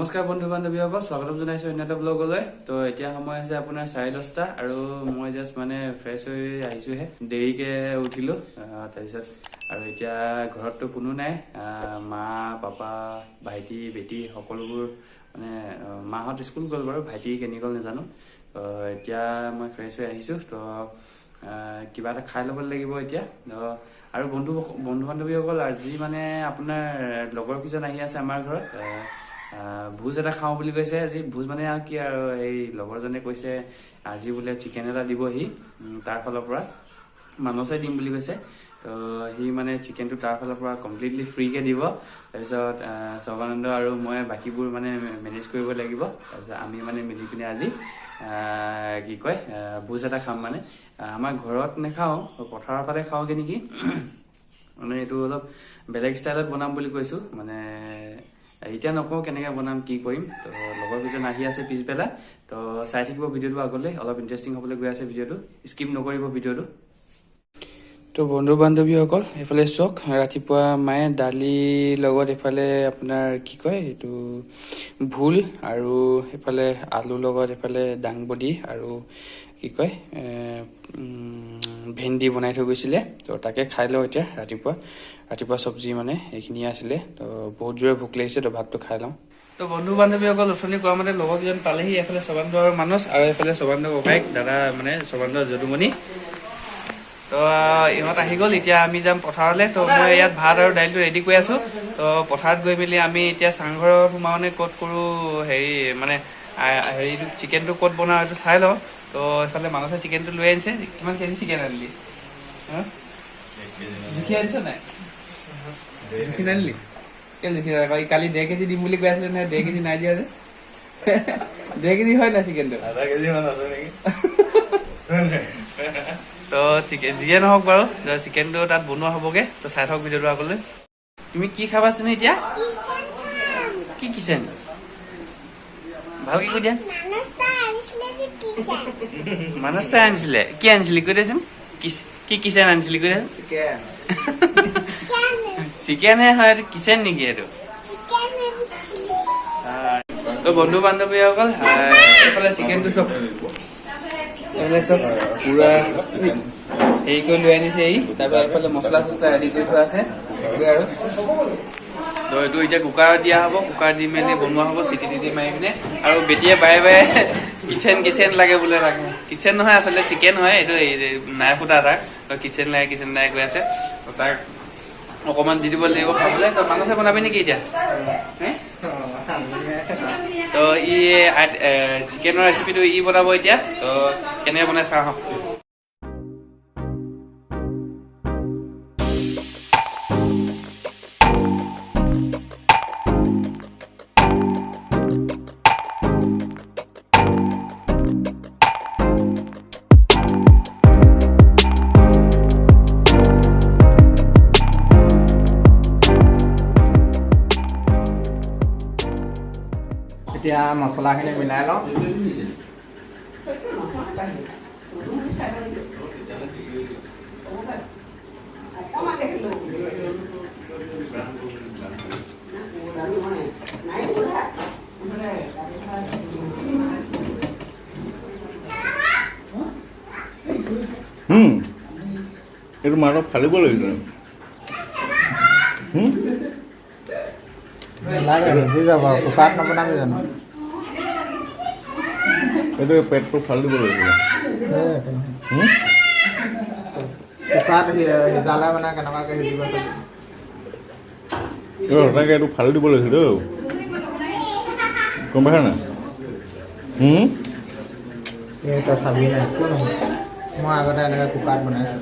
নমস্কাৰ বন্ধু বান্ধৱীসকল, স্বাগতম জনাইছোঁ অন্য এটা ব্লগলৈ। তো এতিয়া সময় হৈছে আপোনাৰ 10:30 আৰু মই জাষ্ট মানে ফ্ৰেছ হৈ আহিছোঁহে, দেৰিকে উঠিলোঁ। তাৰপিছত আৰু এতিয়া ঘৰততো কোনো নাই, মা পাপা ভাইটি বেটি সকলোবোৰ মানে মাহঁত স্কুল গ'ল বাৰু, ভাইটি কেনি গ'ল নাজানো। এতিয়া মই ফ্ৰেছ হৈ আহিছোঁ, তো কিবা এটা খাই ল'ব লাগিব এতিয়া। তো আৰু বন্ধু বন্ধু বান্ধৱীসকল, আজি মানে আপোনাৰ লগৰ কেইজন আহি আছে আমাৰ ঘৰত, ভোজ এটা খাওঁ বুলি কৈছে আজি। ভোজ মানে আৰু কি আৰু, এই লগৰজনে কৈছে আজি বোলে চিকেন এটা দিবহি, তাৰ ফালৰ পৰা মানসে দিম বুলি কৈছে। তো সি মানে চিকেনটো তাৰ ফালৰ পৰা কমপ্লিটলি ফ্ৰীকে দিব। তাৰপিছত সৰ্বানন্দ আৰু মই বাকীবোৰ মানে মেনেজ কৰিব লাগিব। তাৰপিছত আমি মানে মিলি পিনে আজি কি কয় ভোজ এটা খাম, মানে আমাৰ ঘৰত নাখাওঁ, পথাৰৰ ফালে খাওঁগে নেকি। মানে এইটো অলপ বেলেগ ষ্টাইলত বনাম বুলি কৈছোঁ, মানে এতিয়া নকওঁ কেনেকৈ বনাম কি কৰিম। তো লগৰ কেইজন আহি আছে পিছবেলা, তো চাই থাকিব ভিডিঅ'টো আগলৈ, অলপ ইণ্টাৰেষ্টিং হ'বলৈ গৈ আছে ভিডিঅ'টো, স্কিপ নকৰিব ভিডিঅ'টো। তো বন্ধু বান্ধৱীসকল, এইফালে চাওক, ৰাতিপুৱা মায়ে দালিৰ লগত এইফালে আপোনাৰ কি কয় এইটো ভোল আৰু এইফালে আলুৰ লগত এইফালে দাংবডি আৰু কি কয় ভেন্দি বনাই থৈ গৈছিলে। তো তাকে খাই লওঁ এতিয়া। ৰাতিপুৱা ৰাতিপুৱা চব্জি মানে এইখিনিয়ে আছিলে। তো বহুত জোৰে ভোক লাগিছে, তো ভাতটো খাই লওঁ। তো বন্ধু বান্ধৱীসকল, অথনি কোৱা মতে লগৰ কেইজন পালেহি। এইফালে সৰ্বানন্দ আৰু মানস আৰু এইফালে সৰ্বানন্দ ককায়েক দাদা মানে সৰ্বানন্দ যদুমণি। তো ইহঁত আহি গ'ল, এতিয়া আমি যাম পথাৰলৈ। তো মই ইয়াত ভাত আৰু দাইলটো ৰেডি কৰি আছো। তো পথাৰত গৈ মেলি আমি এতিয়া চাংঘৰত সোমাওঁ নে ক'ত কৰোঁ, হেৰি মানে হেৰিটো চিকেনটো ক'ত বনাওঁ সেইটো চাই লওঁ। তো এইফালে মানসে চিকেনটো লৈ আনিছে। কিমান কেজি চিকেন আনিলি? মানস? জুখি আনিছ নাই? জুখি নানিলি? কেলে জুখি নাই? কালি 1.5 কেজি দিম বুলি কৈ আছিলে নহয়, 1.5 কেজি নাই দিয়া যে। 1.5 কেজি হয় নাই চিকেনটো? আধা কেজি মান আছে নেকি। তো চিকেন যিয়ে নহওক বাৰু, চিকেনটো তাত বনোৱা হ'বগে। তো চাই থাকক ভিডিঅ'টো আগলৈ। তুমি কি খাবা চোন এতিয়া? কি কিচেন? ভালকে কৈ দিয়া। মানস তাই আনিছিলে। কি আনিছিলি কৈ দেচোন। কি কিচেন আনিছিলি কৈ দেচোন। চিকেনহে হয় এইটো, কিচেন নেকি এইটো? তো বন্ধু বান্ধৱীসকল, এইফালে চিকেনটো চব, এইফালে চব পুৰা হেৰি কৰি লৈ আনিছে এই। তাৰপৰা এইফালে মছলা চছলা ৰেডি কৰি থোৱা আছে, সেইটোৱে আৰু। তো এইটো এতিয়া কুকাৰত দিয়া হ'ব, কুকাৰ দি মেলি বনোৱা হ'ব চিটি তিটি মাৰি পিনে। আৰু বেটিয়ে বাৰে বাৰে কিচেন কিচেন লাগে বোলে। লাগে কিচেন নহয়, আচলতে চিকেন হয় এইটো, এই নাই ফুটা তাৰ। তো কিচেন লাগে কিচেন লাগে কৈ আছে, তো তাক অকণমান দি দিব লাগিব খাবলৈ। তো মানসে বনাবি নেকি এতিয়া? হে? তো ই চিকেনৰ ৰেচিপিটো ই বনাব এতিয়া। তো কেনেকে বনাই চাওঁ আহক। এতিয়া মছলাখিনি মিলাই লওঁ। এইটো মাৰক ফালিব লাগিছিলে। নালাগে, সিজি যাব। কুকাৰত নবনাবি জানো? এইটো পেটটো ফালি দিব লাগিছিলে। এই একো নহয়। কুকাৰত সিজালে মানে কেনেকুৱাকে সিজিব চাবি। এই সঁচাকৈ এইটো ফালি দিব লাগিছিলে ঔ। গম পাইছা নাই? এই তই চাবি নাই, একো নহয়। মই আগতে এনেকৈ কুকাৰত বনাইছোঁ।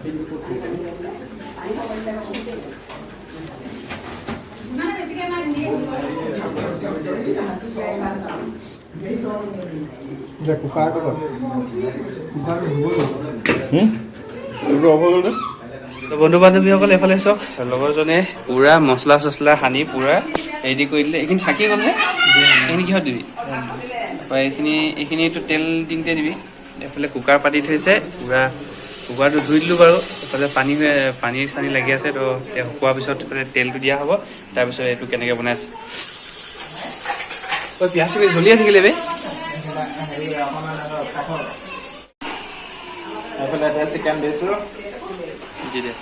এতিয়া কুকাৰটো ক'ত? কুকাৰটো ধুব লাগিব। এইটো অফ হৈ গ'ল যে। তো বন্ধু বান্ধৱীসকল, এইফালে চাওক, লগৰজনে পুৰা মছলা চছলা সানি পুৰা ৰেডি কৰি দিলে। এইখিনি থাকি গ'ল যে, এইখিনি কিহত দিবি? তাৰপৰা এইখিনিতো তেল দিওঁতে দিবি। এইফালে কুকাৰ পাতি থৈছে পুৰা। কুকাৰটো ধুই দিলোঁ বাৰু। এইফালে পানী হৈ পানী চানী লাগি আছে। তো এতিয়া শুকোৱাৰ পিছত এইফালে তেলটো দিয়া হ'ব। তাৰপিছত এইটো কেনেকৈ বনাইছে। ঐ পিঁয়াজ জ্বলি আছে কেলে বে? হেৰি অকণমান কাঠৰ এইফালে এতিয়া চিকেন দিছোঁ। দি দে।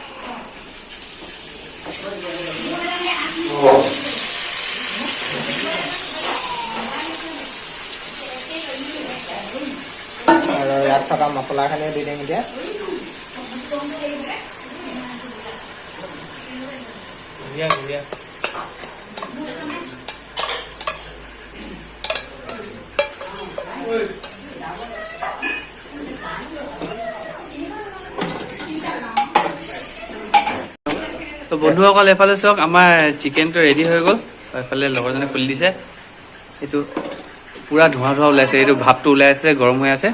আৰু ইয়াত থকা মছলাখিনিও দি দিম এতিয়া। বঢ়িয়া বঢ়িয়া। তো বন্ধুসকল, এফালে চাওক, আমাৰ চিকেনটো ৰেডি হৈ গ'ল। এফালে লগৰজনে খুলি দিছে, এইটো পুৰা ধোঁৱা ধোঁৱা ওলাইছে, এইটো ভাপটো ওলাই আছে, গৰম হৈ আছে।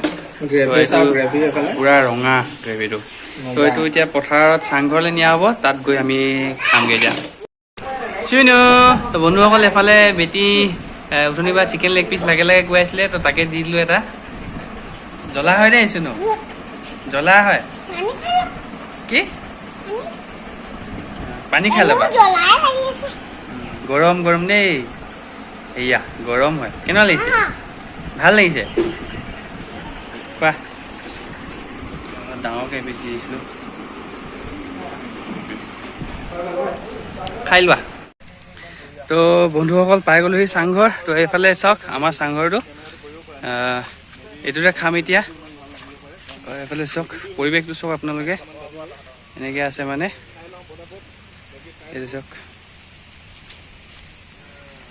গ্ৰেভি চাওক, গ্ৰেভি এইফালে পুৰা ৰঙা গ্ৰেভিটো। তো এইটো এতিয়া পথাৰত চাংঘৰলৈ নিয়া হ'ব, তাত গৈ আমি খামগৈ এতিয়া। চিনো। তো বন্ধুসকল, এফালে বেটি উঠনি বা চিকেন লেগ পিচ লাগে লাগে কৈ আছিলে, তো তাকে দি দিলোঁ এটা। জ্বলা হয় দেই চিনু, জ্বলা হয়। কি পানী খাই ল'বা? গৰম গৰম দেই, এয়া গৰম হয়। কেনেকুৱা লাগিছে? ভাল লাগিছে? কোৱা। ডাঙৰকৈ এপিচ দি দিছিলোঁ, খাই লোৱা। তো বন্ধুসকল, পাই গ'লোহি চাংঘৰ। তো এইফালে চাওক আমাৰ চাংঘৰটো, এইটোতে খাম এতিয়া। এইফালে চাওক পৰিৱেশটো চাওক আপোনালোকে, এনেকৈ আছে মানে। এইটো চাওক,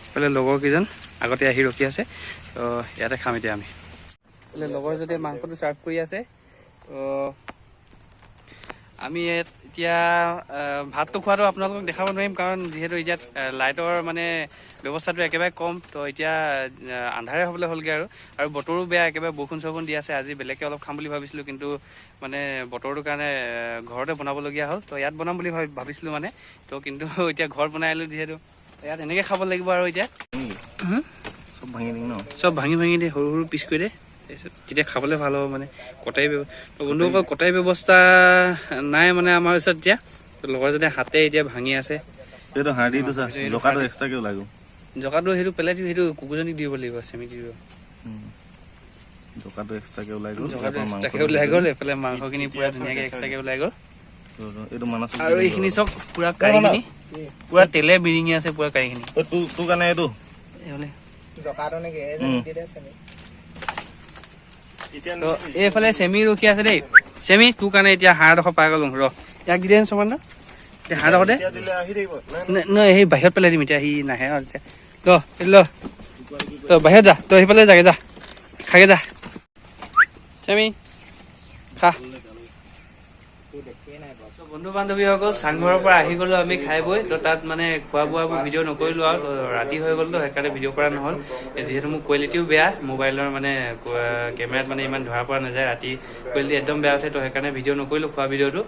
এইফালে লগৰ কেইজন আগতে আহি ৰখি আছে। তো ইয়াতে খাম এতিয়া আমি। এইফালে লগৰ যদি মাংসটো চাৰ্ভ কৰি আছে। তো আমি ইয়াত এতিয়া ভাতটো খোৱাটো আপোনালোকক দেখাব নোৱাৰিম, কাৰণ যিহেতু ইয়াত লাইটৰ মানে ব্যৱস্থাটো একেবাৰে কম। তো এতিয়া আন্ধাৰে হ'বলৈ হ'লগৈ আৰু, আৰু বতৰো বেয়া, একেবাৰে বৰষুণ চৰষুণ দি আছে। আজি বেলেগকৈ অলপ খাম বুলি ভাবিছিলোঁ, কিন্তু মানে বতৰটোৰ কাৰণে ঘৰতে বনাবলগীয়া হ'ল। তো ইয়াত বনাম বুলি ভাবিছিলোঁ মানে, তো কিন্তু এতিয়া ঘৰত বনাই আহিলোঁ যিহেতু ইয়াত এনেকৈ খাব লাগিব আৰু এতিয়া। চব ভাঙি দিম ন? চব ভাঙি ভাঙি দে, সৰু সৰু পিচ কৰি দে, তাৰপিছত তেতিয়া খাবলৈ ভাল হ'ব মানে। কটাৰী, তো বন্ধুসকল, কটাৰী ব্যৱস্থা নাই মানে আমাৰ ওচৰত এতিয়া। তো লগৰজনে হাতে এতিয়া ভাঙি আছে। এইটো হাৰ্ডিটো চা, জকাটো এক্সট্ৰাকে ওলাই গ'ল। জকাটো সেইটো পেলাই দিবি, সেইটো কুকুৰজনীক দিব লাগিব, চেমিক দিব। জকাটো এক্সট্ৰাকে ওলাই গ'ল। জকাটো এক্সট্ৰাকে ওলাই গ'ল, এইফালে মাংসখিনি পুৰা ধুনীয়াকে এক্সট্ৰাকে ওলাই গ'ল। এইটো মানাছ। আৰু এইখিনি চাওক, পুৰা কাৰীখিনি পুৰা তেলে বিৰিঙি আছে, পুৰা কাৰীখিনি। তোৰ কাৰণে এইটো। এইফালে জকাটো নেকি? তো এইফালে চেমি ৰখি আছে দেই। চেমি, তোৰ কাৰণে এতিয়া হাঁহডোখৰ পাই গ'লো ৰ। ইয়াক দি দে চমান, এতিয়া হাঁহডোখৰ দে। নহয়, সেই বাহিৰত পেলাই দিম এতিয়া, সি নাহে আৰু এতিয়া। ল ল, তই বাহিৰত যা, তই সেইফালে যাগে, যা খাগে যা। চেমি খা। বন্ধু বান্ধৱীসকল, চাংঘৰৰ পৰা আহি গ'লো আমি খাই বৈ। তো তাত মানে খোৱা বোৱাবোৰ ভিডিঅ' নকৰিলোঁ আৰু, ৰাতি হৈ গ'লতো, সেইকাৰণে ভিডিঅ' কৰা নহ'ল। যিহেতু মোৰ কোৱালিটিও বেয়া মোবাইলৰ, মানে কেমেৰাত মানে ইমান ধৰা পৰা নাযায়, ৰাতি কোৱালিটি একদম বেয়া উঠে, তো সেইকাৰণে ভিডিঅ' নকৰিলোঁ খোৱা ভিডিঅ'টো।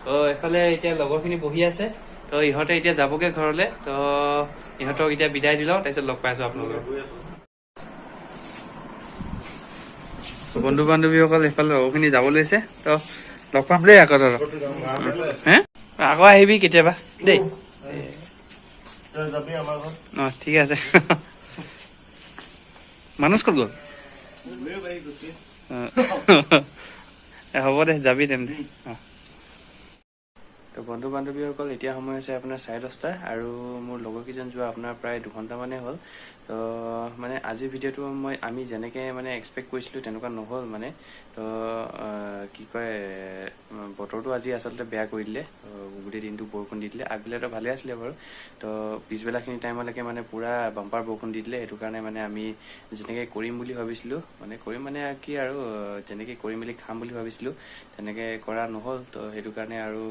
তো এইফালে এতিয়া লগৰখিনি বহি আছে, তো ইহঁতে এতিয়া যাবগৈ ঘৰলৈ। তো ইহঁতক এতিয়া বিদায় দি লওঁ, তাৰপিছত লগ পাইছোঁ আপোনালোকক। বন্ধু বান্ধৱীসকল, এইফালে লগৰখিনি যাব লৈছে, তো লগ পাম দেই আকৌ। তহঁতক হে আকৌ আহিবি কেতিয়াবা দেই। অঁ ঠিক আছে। মানুহ ক'ত গ'ল? হ'ব দে, যাবি তেন্তে। অঁ তো বন্ধু বান্ধৱীসকল, এতিয়া সময় হৈছে আপোনাৰ 10:30 আৰু মোৰ লগৰকেইজন যোৱা আপোনাৰ প্ৰায় 2 ঘণ্টামানেই হ'ল। তো মানে আজিৰ ভিডিঅ'টো আমি যেনেকৈ মানে এক্সপেক্ট কৰিছিলোঁ তেনেকুৱা নহ'ল মানে। তো কি কয়, বতৰটো আজি আচলতে বেয়া কৰি দিলে, গোটেই দিনটো বৰষুণ দি দিলে। আগবেলাটো ভালে আছিলে বাৰু, তো পিছবেলাখিনি টাইমলৈকে মানে পূৰা বাম্পাৰ বৰষুণ দি দিলে। সেইটো কাৰণে মানে আমি যেনেকৈ কৰিম বুলি ভাবিছিলোঁ, মানে কৰিম মানে কি আৰু, যেনেকৈ কৰি মেলি খাম বুলি ভাবিছিলোঁ তেনেকৈ কৰা নহ'ল। তো সেইটো কাৰণে আৰু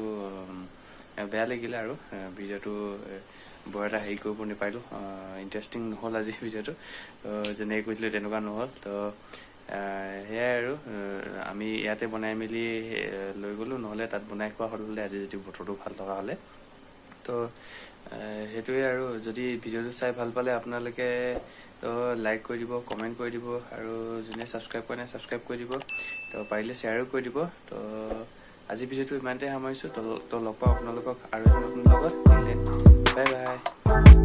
বেয়া লাগিলে আৰু ভিডিঅ'টো বৰ এটা হেৰি কৰিব নাপাৰিলোঁ, ইণ্টাৰেষ্টিং নহ'ল আজি ভিডিঅ'টো, যেনেকৈ কৈছিলোঁ তেনেকুৱা নহ'ল। তো সেয়াই আৰু, আমি ইয়াতে বনাই মেলি লৈ গ'লোঁ, নহ'লে তাত বনাই খোৱা হ'ল হ'লে আজি যদি বতৰটো ভাল থকা হ'লে। তো সেইটোৱে আৰু, যদি ভিডিঅ'টো চাই ভাল পালে আপোনালোকে তো লাইক কৰি দিব, কমেণ্ট কৰি দিব আৰু যোনে ছাবস্ক্ৰাইব কৰা নাই ছাবস্ক্ৰাইব কৰি দিব, তো পাৰিলে শ্বেয়াৰো কৰি দিব। তো আজি ভিডিঅ'টো ইমানতে সামৰিছোঁ। তো লগ পাওঁ আপোনালোকক আৰু এজন নতুন লগত। Bye bye.